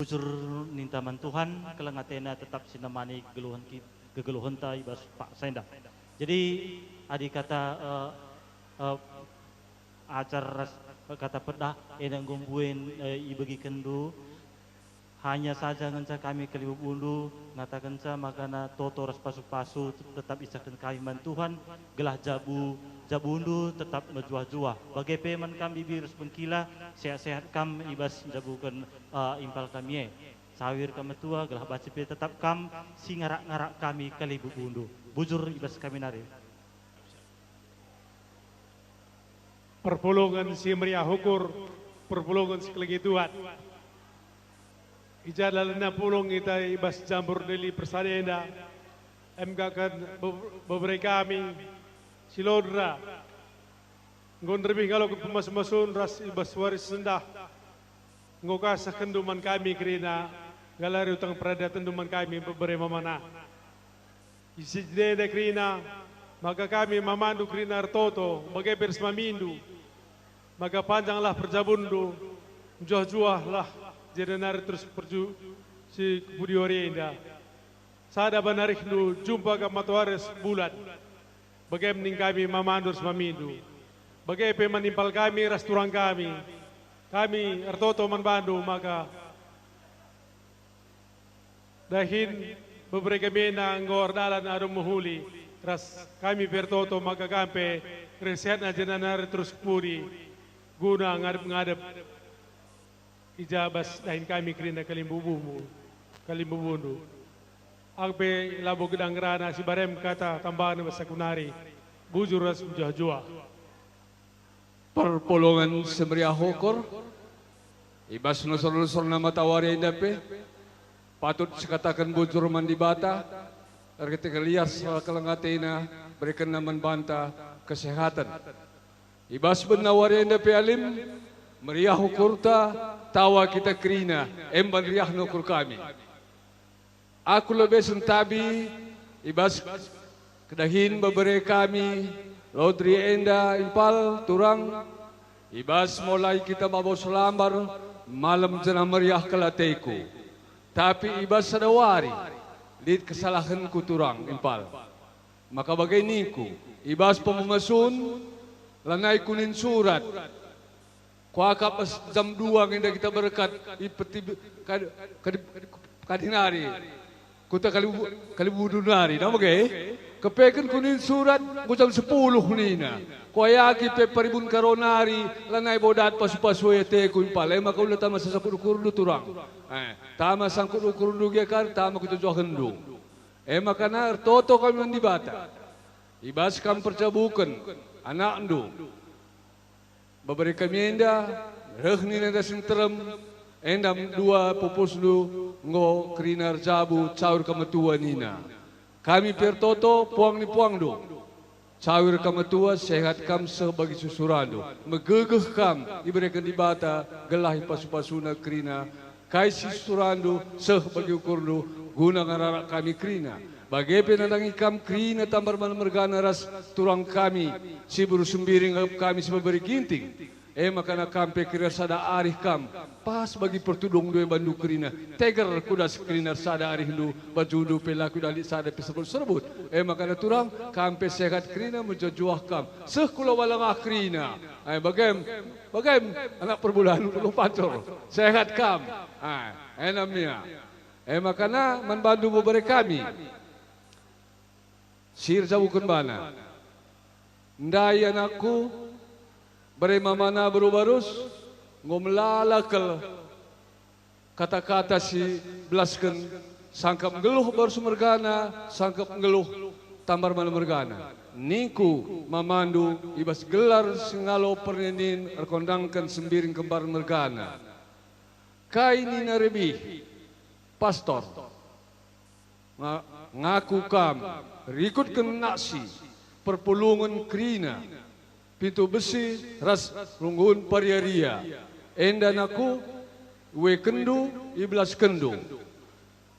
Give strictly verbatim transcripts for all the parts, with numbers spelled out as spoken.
Bujur ninta man Tuhan, keleng atena tetap si nemani kegeluhen ki-, kegeluhenta i bas paksa enda. Jadi, adi kata, eh, eh, ajar ras kata pedah enda enggo mbue, eh, ibegikenndu, hanya saja ngenca kami kalibubundu ngatakenca maka na toto ras pasu-pasu tetap isahken kami man Tuhan, gelah jabu, jabundu tetap mejuah-juah. Bage pe man kam bibi ras bengkila, sehat-sehat kam i bas njabuken, eh, impal kami e. Sawir kam metua, gelah banci pe tetap kam si ngarak-ngarak kami kalibubundu. Bujur i bas kami nari. Perpulungen si meriah ukur, perpulungen si kelengi tuat. I ja dalanna pulung kita i bas jambur dili persada enda, em ka kan be-, bebere kami si londra. Enggo nderbih ngaloken pemasu-masun ras i bas wari sendah. Enggo ka sehkenndu man kami kerina, ngalari utang peradatenndu man kami bebere mamana. Isi jenda kerina, maka kami mamandu kerina ertoto, bage pe ras mamindu. Maka panjanglah perjabunndu, mejuah-juahlah, jenda nari terus perju si ku pudi wari enda. Sada ban arihndu jumpa kap matawari ras bulan. Bage me ning kami mamandu ras mamindu. Bage pe man impal kami ras turang kami. Kami ertoto man bandu maka dahin bebere kami enda enggo erdalan alu mehuli, ras kami pe ertoto maka kam pe reh sehatna jenda nari terus ku pudi guna ngadep-ngadep i ja bas dahin kami kerina kalimbubumu, kalimbubundu. Aku pe labo gedang ngerana si barem kata tambahen bas aku nari, bujur ras mejuah-juah. Perpulungen si meriah ukur, i bas nusur-nusurna matawari enda pe, patut sikataken bujur man Dibata, erkiteken lias ras keleng atena, berekenNa man banta kesehaten. I bas benna wari enda pe alim, meriah ukurta, tawa kita kerina, emban riahna ukur kami. Aku lebe sentabi i bas kedahin bebere kami, londri enda impal turang, i bas mulai kita mabo selambar, malem janah meriah kal ateku. Tapi i bas sada wari, lit kesalahenku turang impal. Maka bage ningku, i bas pememasun, lanai kunin surat. Kuakap bas jam dua nge enda kita berkat i peti kad-, kad-, kadinari. Kuta kalibu-, kalibudu nari, na bage? Kepeken kunin surat, ku jam sepuluh nina. Kuayaki pe peribun karo nari, lanai bo dat pasu-pasu ateku impal, e maka ula tama sangkut ukurndu turang. Eh, tama sangkut ukurndu gia kari, tama kejuah-juahenndu. E maka na ertoto kami man Dibata. I bas kam perjabuken anakndu. Bebere kami enda, reh nina enda si nterem, enda dua pupusndu enggo kerina erjabu, caur kam metua nina. Kami pe ertoto, puang ni puangndu. Caur kam metua, sehat kam seh bagi susuranndu. Megegeh kam ibereken Dibata, gelah ipasu-pasuna kerina kai si susuranndu seh bagi ukurndu, guna ngararak kami kerina. Bage pe nandangi kam kerina tambar man mergana ras turang kami, si beru sembiring arep kami si bebere ginting. E maka kam pe kerina sada arih kam, pas bagi pertudungndu e bandu kerina, teger kudas kerina sada arihndu, bajundu pe la kudah lit sada pe serbut-serbut. E maka turang, kam pe sehat kerina, mejuah-juah kam, seh ku Lawalangah kerina. Ai bagem, bagem anak perbulan Ulu Pancur, sehat kam. Ai, ena mia. E maka man bandu bebere kami si erjabuken bana. Ndai anakku, bere mamana beru barus, enggo melala kal kata-kata si belasken, sangkap nggeluh barus mergana, sangkap nggeluh tambar man mergana. Ningku mamandu i bas gelar si ngalo perninin erkondangken sembiring kembar mergana. Kai nina rebih, Pastor? Nga-, ngaku kam, rikutken naksi, perpulungen kerina, pintu besi ras runggun paria-ria. Enda naku, uekenndu, ibelaskenndu.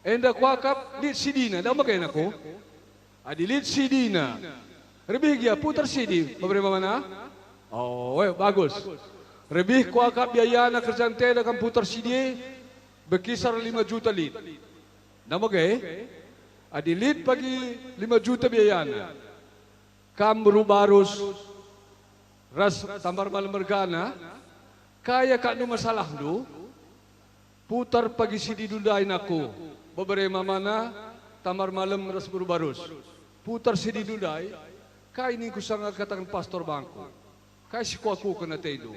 Enda kuakap lit sidina, da maka naku? Adi lit sidina, rebih gia putar sidi, bebere mamana? Oh, eh, bagus. Rebih kuakap biayana kerja nteda kam putar sidi e, Bekisar lima juta lit. Nda mege? Adi lit pagi lima juta biayana, kam beru barus ras tambar malem mergana, kai akapndu masalahndu? Putar pagi sidindu ndai nangku, bebere mamana, tambar malem ras beru barus. Putar sidindu ndai, kai ningku sanga kataken pastor bangku? Kai si kuakuken atendu?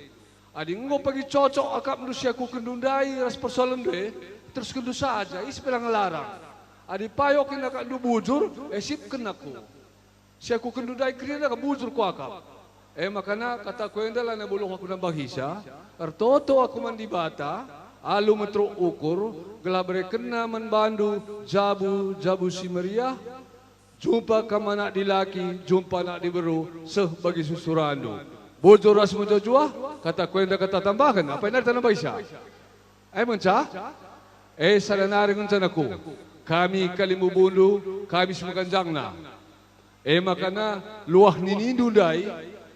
Adi enggo pagi cocok akapndu si akukenndu ndai ras persoalenndu e, teruskenndu saja, ise pe la ngelarang. Adi payo kin akapndu bujur, e sipken aku. Si akukenndu ndai kerina kam bujur kuakap. E maka kataku enda lanai buluh aku nambahisa, ertoto aku man Dibata, alu meteruk ukur, gelah berekenNa man bandu jabu-jabu si meriah, jumpa kam anak dilaki, jumpa anak diberu, seh bagi susurandu. Bujur ras mejuah-juah, kataku enda kata tambahen, apai nari tanambahisa? E ngenca? E sada nari ngenca nangku, kami kalimbubundu, kami si meganjangna. E maka luah ninindu ndai,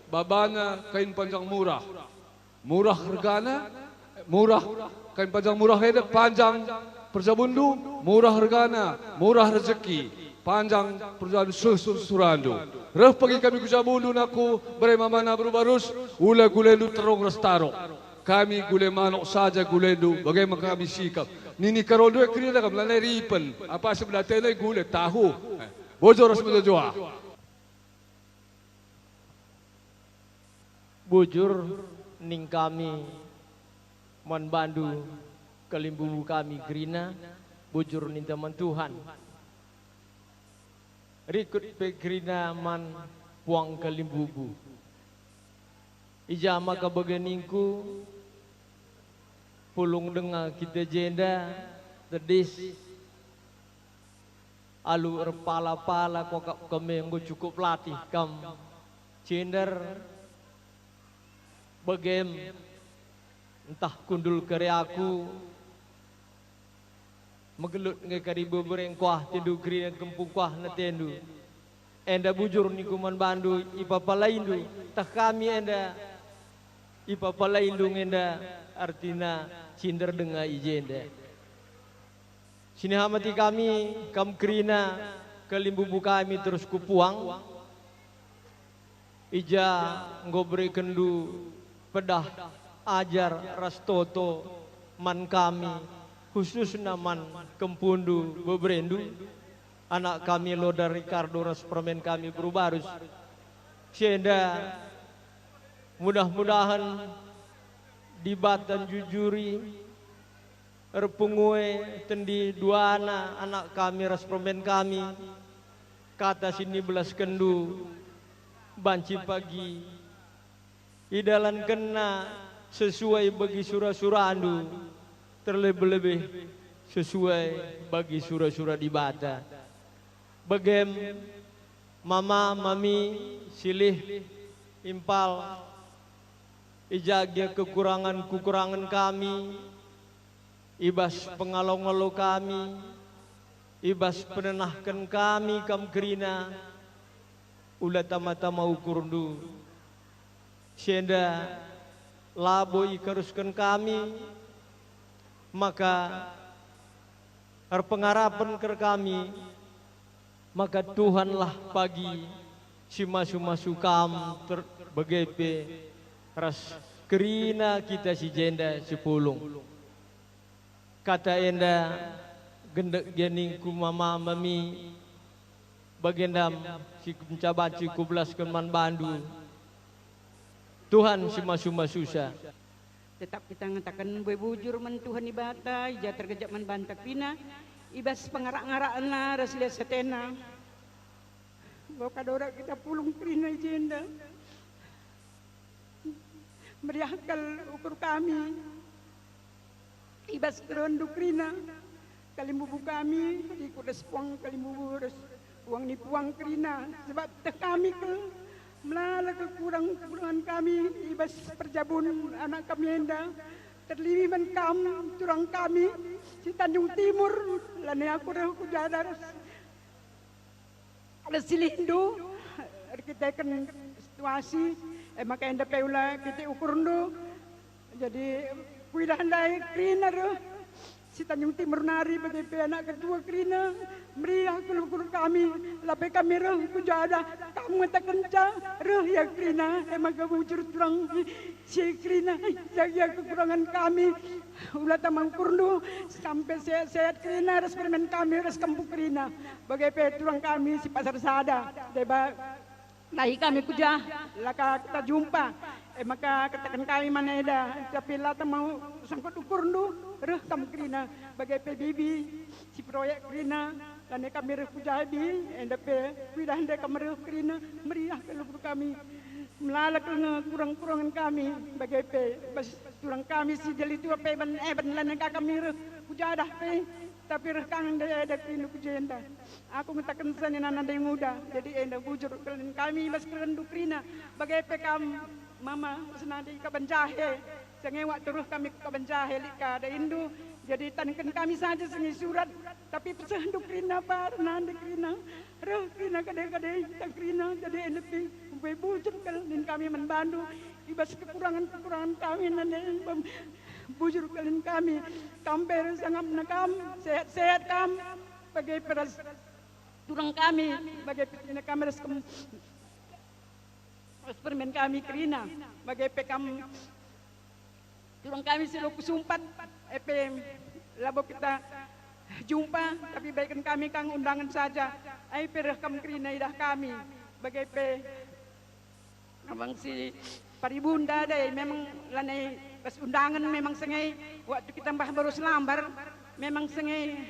babana kain panjang murah. Murah ergana, murah kain panjang murah enda, panjang perjabunndu, murah ergana, murah rejeki, panjang perjabunndu, seh susurandu. Reh pagi kami ku jabundu nangku, bere mamana beru barus, ula gulendu terong ras tarok. Kami gule manok saja gulendu, bage me kami sikap. Nini karondu e kerina kam lanai ripen, apa si bedatena gule tahu. Eh, bujur ras mejuah-juah. Bujur ning kami man bandu kalimbubu kami kerina, bujur ninta man Tuhan. Rikut pe kerina man puang kalimbubu. I ja maka bage ningku, pulung denga kita jenda tedis alu erpala-pala kuakap kami enggo cukup latih kam cinder, begem, ntah kundul kari aku, megelut nge kari bebereng kuah tendu kerina kempung kuah natendu. Enda bujur ningku man bandu ipapalaindu, tah kami enda ipapalaindu ngenda, artina cinder denga i jenda. Sinihamati kami, kam kerina, kalimbubu kami terus kupuang. I ja enggo berekenndu pedah ajar ras toto man kami, khususna man kempundu beberendu, anak kami Lodan Ricardo ras permen kami beru barus. Si enda mudah-mudahen Dibata njujuri, erpengue tendi duana anak kami ras permen kami, kata si nibelaskenndu banci pagi idalankenna sesuai bagi sura-surandu, terlebih-lebih sesuai bagi sura-sura Dibata. Begem, mama, mami, silih, impal, i ja gia kekurangen-kekurangen kami, i bas pengalo-ngalo kami, i bas penenahken kami kam kerina, ula tama-tama ukurndu. Si enda labo ikarusken kami, maka erpengarapen ker kami, maka Tuhanlah pagi si masu-masu kam ter-, bage pe ras kerina kita si jenda si pulung. Kata enda gendek gia ningku mama mami, bagendam si kenca banci kubelasken man bandu. Tuhan si masu-masusa. Tetap kita ngataken mbue bujur man Tuhan Dibata, i ja tergejap man banta kerina, i bas pengarak-ngarakna ras lias atena. Enggo kadora kita pulung kerina i jenda. Meriah kal ukur kami. I bas kerenndu kerina, kalimbubu kami, rikut ras puang kalimbubu ras puang ni puang kerina, sebab teh kami kal melala kekurangan-kekurangan kami i bas perjabun anak kami enda, terlebih man kam, turang kami, si Tanjung Timur, lanai aku reh ku jenda ras Ada silihndu erkiteken situasi, e maka enda pe ula kitik ukurndu. Jadi kuidah ndai kerina reh. Si Tanjung Timur nari bage pe anak ketua kerina, meriah kul-kul kami, lape kami reh ku jadah, kam ngatakenca reh ia kerina, e maka bujur turang si kerina, jaga kekurangan kami, ula tama ukurndu, sampe sehat-sehat kerina, ras permen kami, ras kempu kerina, bage pe turang kami si pasar sada, deba. Ndahi kami ku jah, la ka kita jumpa. E maka kataken kami man enda, tapi la tama sangkut ukurndu, reh kam kerina, bage pe bibi, si proyek kerina, lanai kami reh ku jah bi, enda pe kuidah ndai kam reh kerina, meriah kal kami. Melala kal nge kurang-kurangen kami, bage pe bas turang kami si jeli tua pe ban eben lanai ka kami reh ku jadah pe, tapi reh kang ndai enda kerina ku jenda. Aku ngatakenca nina nande nguda, jadi enda bujur kal nin kami bas kerenndu kerina, bage pe kam mama senadi kaban jahe, sanga wak turuh kami kaban jahe lit ka daindu, jadi tanken kami saja sengi surat, tapi pesehndu kerina bar nande kerina, reh kerina kade-kade kita kerina, jadi enda pe umpai bujur kal nin kami man bandu, i bas kekurangan-kekurangan kami nande bujur kal nin kami, kam pe reh sangapna kam, sehat-sehat kam, bage pe ras turang kami, bage pe kerina kami ras kem-, ras permen kami kerina, bage pe kam turang kami si lo kusumpat, e pe labo kita jumpa, tapi baiken kami kang undangan saja, ai pe reh kam kerina idah kami, bage pe Abang si Paribunda dai memang lanai bas undangan memang sengai waktu kita mbah mbaru selambar memang sengai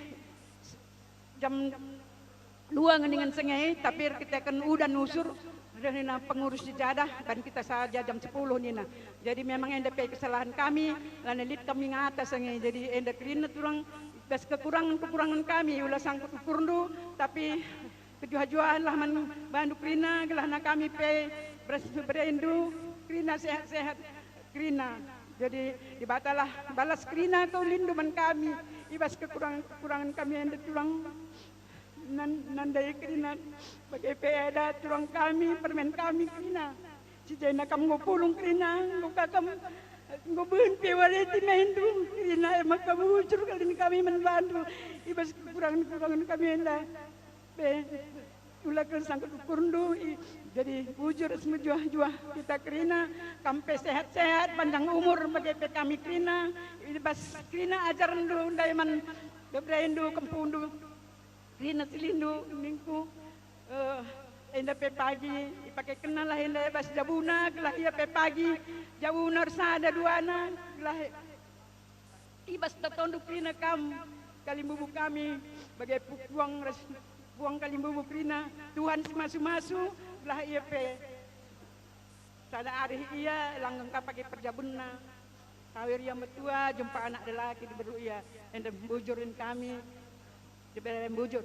jam dua ngendingen sengai, tapi erkiteken udan usur reh nina pengurus sejadah ban kita saja jam sepuluh nina. Jadi memang enda pe kesalahan kami, lanai lit kami ngata sengai. Jadi enda kerina turang bas kekurangan-kekurangan kami, ula sangkut ukurndu, tapi kejuah-juahenlah man bandu kerina, gelahna kami pe beras berendu kerina sehat-sehat kerina. Jadi Dibatalah balas kerina kau lindu man kami i bas kekurangan-kekurangan kami enda turang nan-, nandai kerina bage pe eda turang kami, permen kami kerina. Si jenda kam enggo pulung kerina, enggo kakam, enggo behen pe wale timendu kerina, e maka bujur kal nin kami man bandu i bas kekurangan-kekurangan kami enda. Pe, ula kel sangkut ukurndu, i, jadi bujur ras mejuah-juah kita kerina, kam pe sehat-sehat, panjang umur, bage pe kami kerina, i bas kerina ajarenndu ndai man beberendu, kempundu, kerina silindu, ningku, eh, enda pe pagi, ipakekennalah enda bas jabuna, gelah ia pe pagi, jabuna ersada duana, gelah I bas tatondu kerina kam, kalimbubu kami, bage pu-, puang ras puang kalimbubu kerina, Tuhan si masu-masu, gelah ia pe. Sada arih ia langgeng ka pagi perjabunna. Tawir ia metua, jumpa anak lelaki diberu ia, enda mbujurin kami, dibere mbujur.